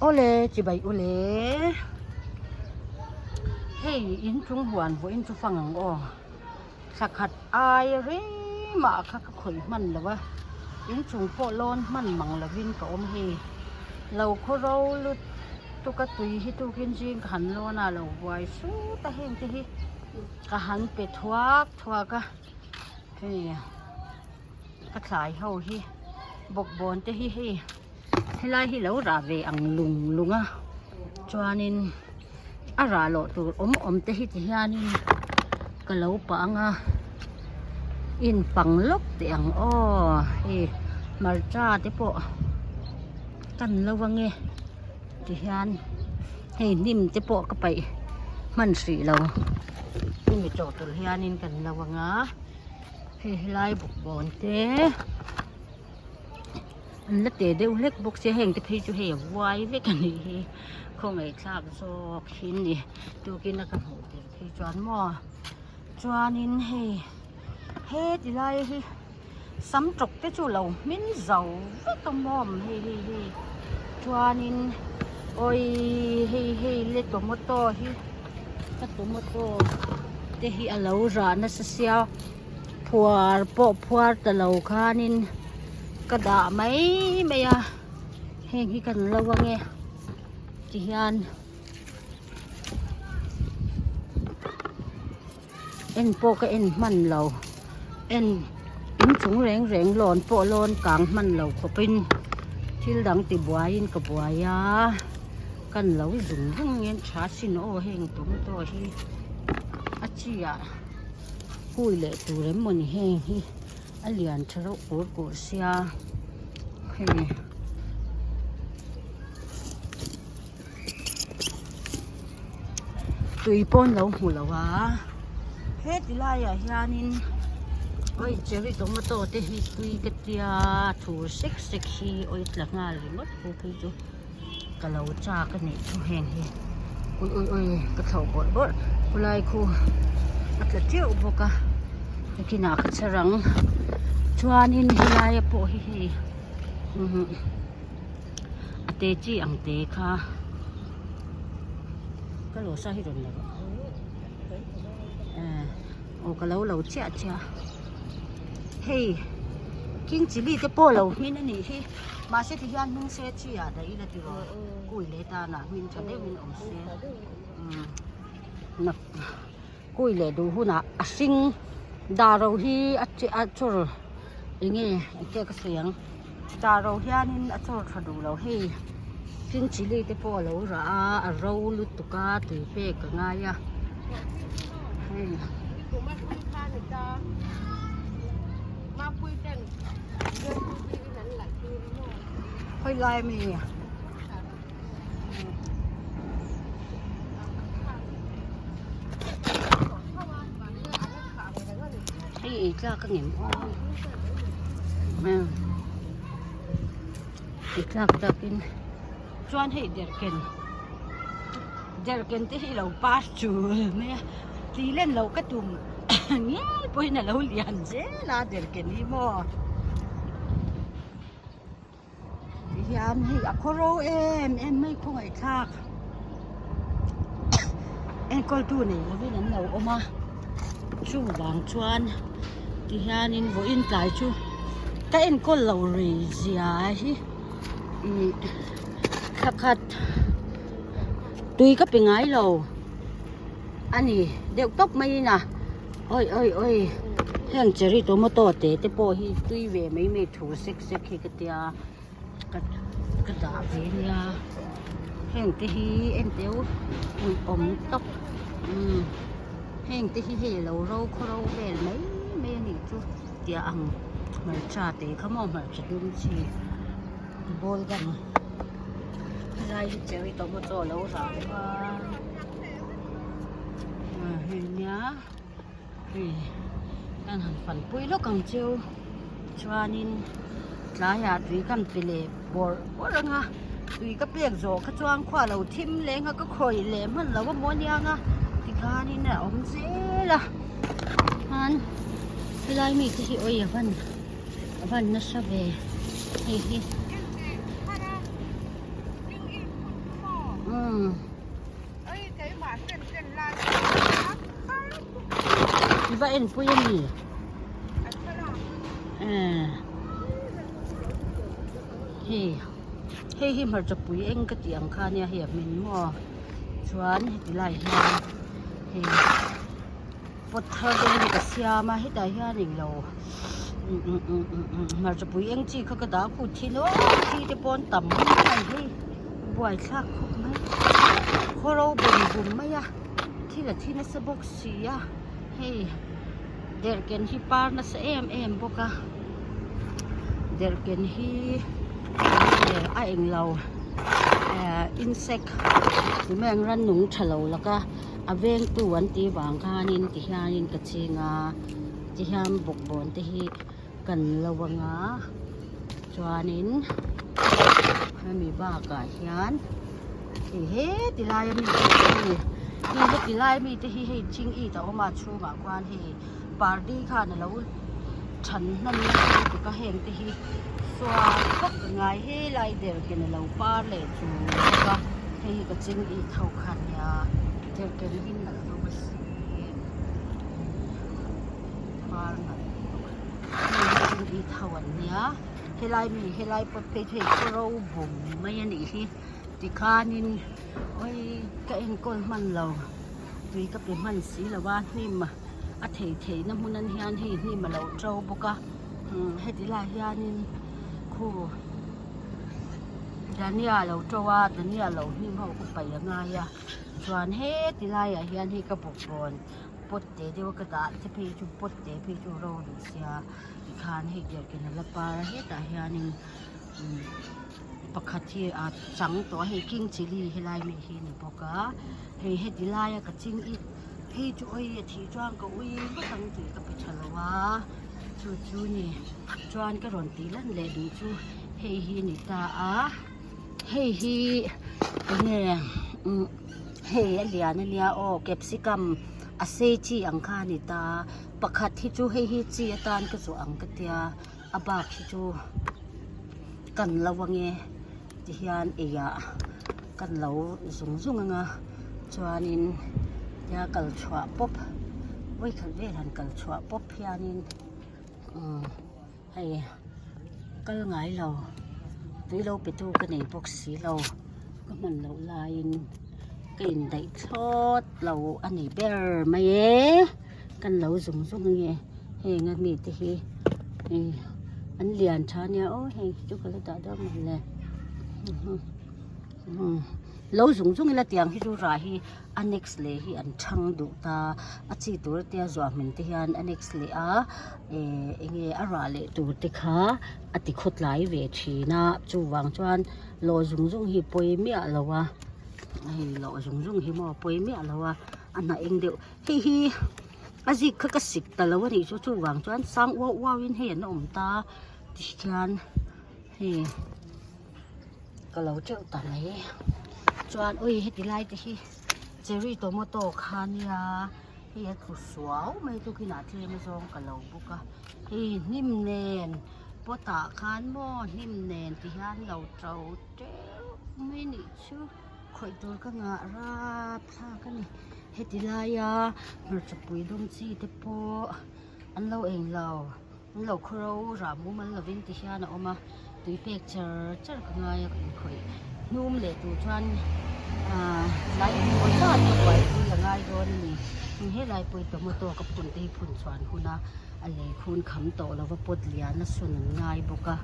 Awle chibai ule hei inchung huan vawiin chu fang ang aw thla khat ai reng mah kha ka khawih hman lo a inchung pawh lawn hman mang lovin ka awm hei lo khaw ro lut tuk a tui hi tukin zing ka han lawn a lo buai sut a heng te hi ka han pe thuak thuak a hei ka thlai ho hi bawkbawn te hi hei. Helai hi lo rah ve ang lung lung a chuanin a rah loh tur awm awm te hi ti hianin ka lo pah ang a in pang lawk teh ang aw hei hmarcha te pawh kan lo ange ti hian hei hnim te pawh ka paih hman hrih lo hemi chawh tur hianin kan lo ang a hei helai bawkbawn te. An la teh deuh hlek bawk sia heng te phei chu hei a vuai vek a nih hi khawngaihthlak zawk hi a ni tukin a ka hmuh tel phei chuan maw chuanin hei he ti lai hi sam tawk te chu lo hmin zo vek a mawm hei hei hei chuanin awii hei hei le tomato hi ka tomato te hi a lo rah nasa sia. Phuar pawh phuar ta lo khanin ka dah mai mai a heng hi kan lo ange tihian en pawh ka en hman lo en inchung reng reng lawn pawh lawn kang hman lo khawpin thil dang ti buaiin ka buai a kan lo zung zung nge tha sin aw heng tomato hi a chi ah. Hui leh tur em mawni heng hi a lian tha reuh kur kur sia hei tui pawn lo hmu lo a heti laiah hianin oi cherry tomato te hi tui ka tia thur sek sek hi oi tla nghal ringawt pawh phei chu. Ka lo chak a nih chu heng hi ui ui ui ka thlauh bawrh bawrh khawlai khu a tla teuh bawk a nakinah ka chher ang chuanin helai a pawh hi hei umm a te chi ang te kha ka lo sa hi rawn la rawh eh aw ka lo lo chiah chiah hei king chilli te pawh lo hmin a nih hi. Mahse ti hian hming se chi ah dah ila tiraw kui leh tanah hming tha deuhin awm se umm kui leh duh hunah a hring dah ro hi a chi a chawr eng nge engte ka sawi ang dah ro hianin a chawr tha duh lo hei tin chilli te pawh a lo rah a a ro lutuk a tui pek a ngai a hei. Khawi lai ami hei ei tlak a ngem aw ei tlak takin chuan hei derhken derhken te hi lo pass chul mai a tih len loh ka tum ngei pawhin a lo lian zel a derhken hi maw tihian hei a khaw ro em em mai khawngaihthlak enkawl tu nei lovin an lo awm a chuvang chuan tihianin vawiin tlai chu ka enkawl lo rei zia hi. Ih thla khat tui ka pe ngai lo a ni deuh tawp mai in a awi awi awi heng cherry tomato te te pawh hi tui ve mai mai thu sek sek hi ka tia ka ka dah ve nia heng te hi en teu ui awm tawp umm heng te hi hei alo ro khaw ro vel mai mai a nih chu. Tia ang hmarcha te kha maw hmarcha dum chi ball gun helai hi cherry tomato a lo rah bawk a ah hei nia hei kan han fan pui lawk ang cheu chuanin tlaiah tui kan pe leh bawrh bawrh ang a tui ka pek zawh kha chuan khua a lo thim leng a ka khawih leh hman lo a maw aniang a tikhanin a awm zel a khan helai mi te hi awi a van a van nasa ve hei hi. Umm. I va enpui a ni. Hei hei hi hmarcha pui eng ka tih ang kha nia hei a hmin maw chuan heti lai hian hei pot thar deuh hi ka siam a hetah hian englo hmarcha pui eng chi kha ka dah khut thin aw thi te pawh an tam mai hei buaithlak khawp mai khaw ro bum bum mai a thil a thi nasa bawk si a hei derhken hi par nasa em em bawk a derhken hi a englo ehh insect heng rannung tha lo laka a vengtu an tih vang khanin ti hianin ka ching a ti hian bawkbawn te hi kan lo anga chuanin hemi bakah hian hei he ti lai ami te hi hei heti lai ami te hi hei thing it a awm a chhungah khuan hei pardi khan alo than hman nasa lutuk a heng te hi sual vak ka ngai helai derhken alo par leh chu bawk a hei hi ka ching it ho kha ania derhken hi nalh deuh a si par nalh bawk hei hi ching it ho an nia helai mi helai pawt phei chu hei khaw ro bum mai a nih hi tikhanin awii ka enkawl hman lo tui ka pe hman si lo a hnim a thei theihna hmun an hian hei hnim a lo to bawk a umm heti lai hianin khu dhania a lo to a dhania lo hnim ho khu paih a ngai a chuan heti laiah hian hei ka bawkbawn pot te deuh a ka dah te phei chu pot te phei chu ro duh sia tikhan hei derhken a la par a hetah hianin umm pakhat hi a chang tawh a hei king chilli helai mi hi a ni bawk a hei heti laia ka ching i phei chu ui a thih chuan ka ui vek ang tih ka pe tha lo a chu chu ni chuan ka rawn tih lan leh duh chu hei hi a ni ta a hei hi enge umm hei a lian a nia aw capsicum a sei chi ang kha a ni ta pakhat hi chu hei hi chi atan ka zuah ang ka tia a bak hi chu kan lo ange tihian eiah kan lo zung zung anga chuanin tia kal chhuah pawp vawikhat vel han kal chhuah pawp hianin umm hei kal ngai lo tui lo pe tu ka nei bawk si lo ka hman loh laiin ka indaih thlawt lo a ni ber mai e kan lo zung zung ange heng a mite hi hei an lian tha ania aw heng hi chu ka la dah dawn mawle lo zung zung ila tiang hi chu rah hi a next leh hi an thang duh ta a chi tur tia zuah hmin te hian a next leh a eh enge a rah leh tur te kha a ti khawtlai ve thin a chuvang chuan lawh zung zung hi pawi miah lo a hei lawh zung zung hi maw pawi miah lo a a hnah eng deuh hei hi a zik kha ka sik ta lo a nih chu chuvang chuan sang uau uau in hei an awm ta tikhian hei ka lo teuh ta mai chuan ui heti lai te hi cherry tomato kha nia hei a tlu suau mai tukinah tlem azawng ka lo bawk a hei hnim nen pot ah khan maw hnim nen ti hian lo to teuh mai a nih chu. Khawih tur ka ngah rap thlak a ni heti laia hmarcha pui dawm chi te pawh an lo eng lo an lo khaw ro rah mumal lovin ti hian a awm a tui pek char char ka ngai a ka inkhawih hnum leh tur chuan ahh tlai engemaw zat ka buaipui a ngai dawn a ni helai pawh hi tomato ka phun te hi phun chhuan hun a a lei khun kham tawh lova pot lian a sun an ngai bawk a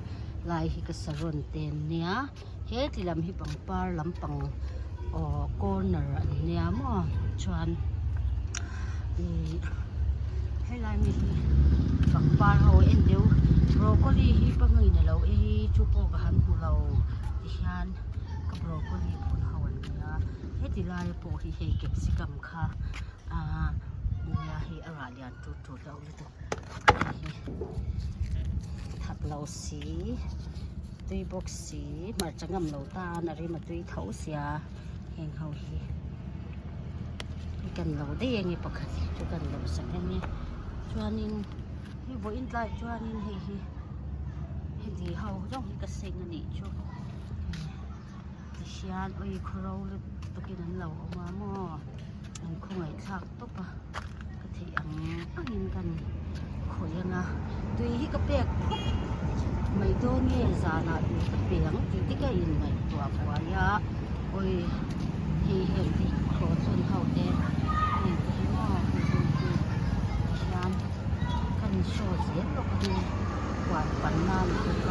lai hi ka saron te an nia. He ti lam hi pangpar lampang aw corner an nia maw chuan ihh helai mi hi pangpar ho en deuh broccoli hi pangin alo ei chu pawh ka han hmu lo tihian ka broccoli phun ho an nia heti laia pawh hi hei capsicum kha ahh nia hei a rah lian tut tut loh lutuk hei hi that lo si. Tui bawk si hmarcha ngam lo tan a rim a tui tho sia heng ho hi kan lo daih enge pakhat hi chu kan lo sak enge chuanin hei vawiin tlaiah chuanin hei hi heti ho zawng hi ka seng a nih chu tihian ui khaw ro lutuk. lutukin an lo awm a maw an khawngaih thlak tawp a ka theih ang angin kan khawih ang a tui hi ka pek phawt mai dawn nge zanah tui ka pe ang tih te ka inngaihtuah buai a awi hei heng te hi croton ho te heng te hi maw hei heng te hian kan show zel bawk a ni huan pan nan a bawk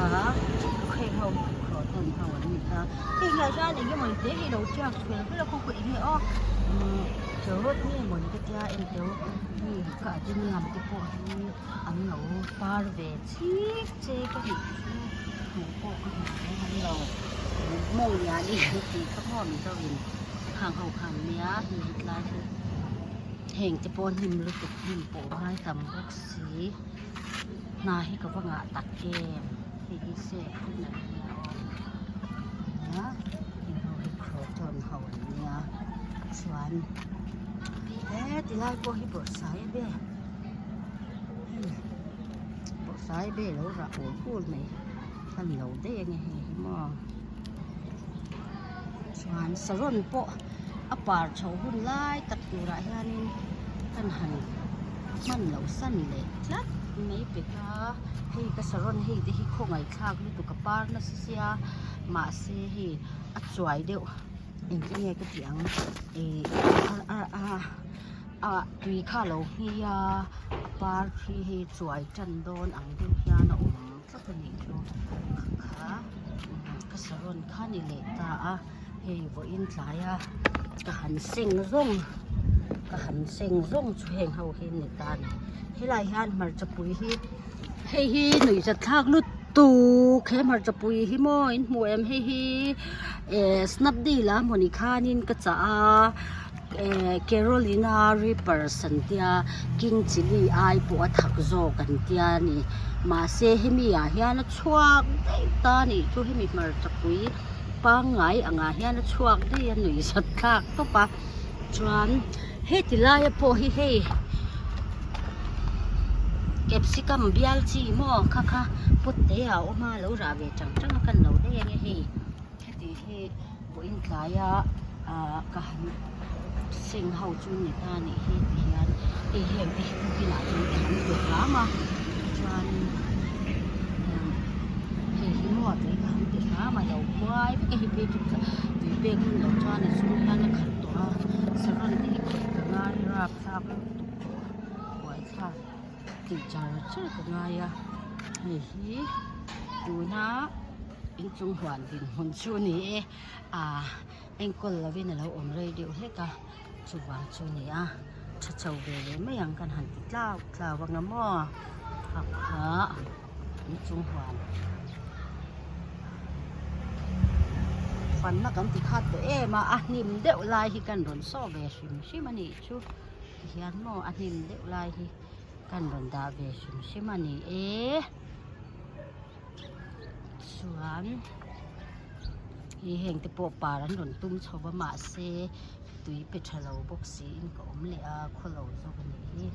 a heng ho hi croton ho an ni ta heng ah hian eng emawni te hi lo tiak fel fel a khaw khaw eng nge aw umm carrot nge mawni ka tia en teu mi ka adenium te pawh hi an lo par ve chik chek a nih chu hmuh pawh ka hmu reng an lo mawng lian i tih kha maw mizo in khang ho khan nia hei hetlai hi. Heng te pawh hnim lutuk hnim pawh ngai tam bawk si hna hi ka va ngah tak em hei hi sep hun a nia aw nia heng ho hi croton ho an nia chuan he tilai pawh hi bawrhsai a be hei bawrhsai a be lo rah ul ul mai hman lo daih ange hei hi maw. Chuan saron pawh a par chho hun lai tak turah hianin kan han hman loh san leh tlat mai pek a hei ka saron hei te hi khawngaihthlak lutuk a par nasa sia mahse hei a chuai deuh engtin nge ka tih ang ih a a a tui kha a lo nghi a a par khi hei chuai tan dawn ang deuh hian a awm. Tlat a nih chu kha ka saron kha ni leh ta a hei vawiin tlai a ka han seng zawng ka han seng zawng chu heng ho hi ni ta a ni helai hian hmarcha pui hi hei hi nuihzat thlak lutuk he hmarcha pui hi maw in hmu em hei hi eh snapdeal ah mawni khanin ka chah a. Eh Carolina Reapers an tia King Chilli ai pawh a thak zawk an tia a ni mahse hemi ah hian a chhuak daih ta a nih chu hemi hmarcha pui pangngai angah hian a chhuak daih a nuih zat thlak tawp a chuan heti laia pawh hi hei capsicum bial chi maw kha kha pot te ah a awm a lo rah ve chang chang a kan lo daih ange hei. Heti hi vawiin tlaia ah ka han seng ho chu ni ta nih hi ti hian hei heng te hi tukinah chuan ka han pe hram a chuanin hei hi maw tui ka han pe hram a lo buai vek a hei phei chu tui pek hun loh chuan a chung hian a khat tawh a saron te hi khawih ka ngai rapthlak lutuk tawh buaithlak tih char char ka ngai a hei hi tuna. Inchung huan dinhmun chu a ni e ah enkawl lovin a lo awm rei deuh hlek a chuvang chu a ni a tha chho ve leh mai ang kan han ti tlau tlau ang a maw ha kha inchung huan fanna kan ti khat tawh em a a hnim deuh lai hi kan rawn saw ve hrim hrim a nih chu tihian maw a hnim deuh lai hi kan rawn dah ve hrim hrim a ni e. Chuan hei heng te pawh par an rawn tum chho va mahse tui pe tha lo bawk siin ka awm leh a khawlo zawk a nih hi.